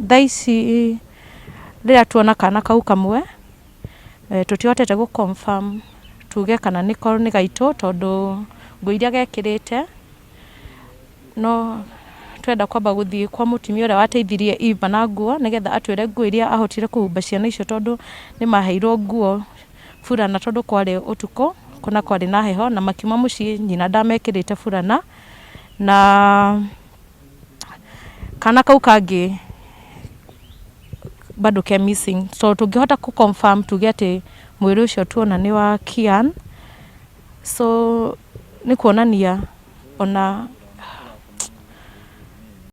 Thaa ici rĩrĩa tuona kana kau kamwe, tũtihotete gũ confirm tuge kana nĩko nĩ gaitũ tondũ nguo iria gekĩrĩte no twenda kwamba gũthiĩ kwa mũtumia ũrĩa wateithirie Eva na nguo nĩgetha atwĩre nguo iria ahotire kũhumba ciana icio tondũ nĩ maheirwo nguo burana tondũ kwarĩ ũtukũ na kwarĩ na heho na makiuma mũciĩ nyina ndamekĩrĩte burana na kana kau kangĩ bado ke missing. So tũngĩhota kũ confirm tuge atĩ mwĩrĩ ũcio tuona nĩ wa Kian, so nĩ kuonania ona